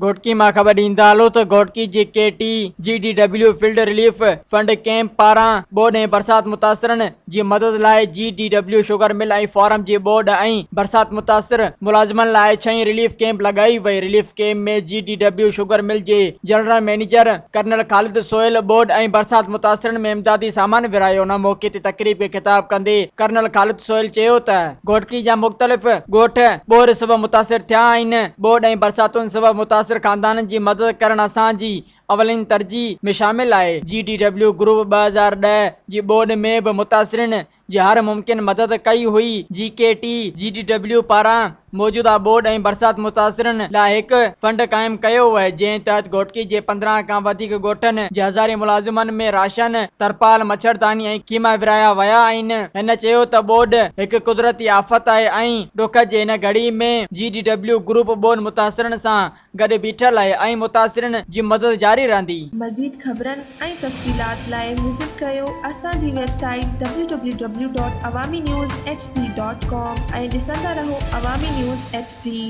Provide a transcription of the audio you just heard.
گهوٽڪي مان خبر ڏيندا هلو ته گهوٽڪي جي K T G D W flood relief fund camp پاران ٻوڏ ۽ برسات متاثرن جي مدد لاء G D W sugar mill ۽ farm جي ٻوڏ ۽ برسات متاثر ملازمن لاء ڇهين رليف ڪئمپ لڳائي وئي. Relief camp ۾ G D W sugar mill جي general manager colonel Khalid Sohail ٻوڏ ۽ برسات متاثرن ۾ امدادي سامان ورهايو. ان موقعي تي تقريب کي خطاب ڪندي ڪرنل خالد سهيل چيو ته گهوٽڪي جا مختلف ڳوٺ ٻوڏ سبب متاثر ٿيا آهن، ٻوڏ ۽ برساتن سبب متاثر خاندانن جي مدد ڪرڻ اسان جي اولين ترجيح ۾ شامل آهي، جي ڊي ڊبليو گروپ 2010 جي ٻوڏ ۾ به متاثرين جي هر ممڪن مدد ڪئي هئي، G K T G D W پاران موجوده ٻوڏ ۽ برسات متاثرن لاء هڪ فنڊ قائم ڪيو ويو، جنهن تحت گهوٽڪي جي 15 کان وڌيڪ ڳوٺن جي هزارين ملازمن ۾ راشن، ترپال، مڇرداني ۽ خيما ورهايا ويا آهن. هن چيو ته ٻوڏ هڪ قدرتي آفت آهي ۽ ڏک جي هن گهڙي ۾ جي ڊي ڊبليو گروپ ٻوڏ متاثرن سان گڏ بيٺل آهي ۽ متاثرين جي مدد جاري رهندي. مزيد خبرن ۽ تفصيلات لاء وزٽ ڪريو اسان جي website W W W dot Awami news H D dot com ۽ ڏسندا رهو عوامي نيوز ايڇ ڊي.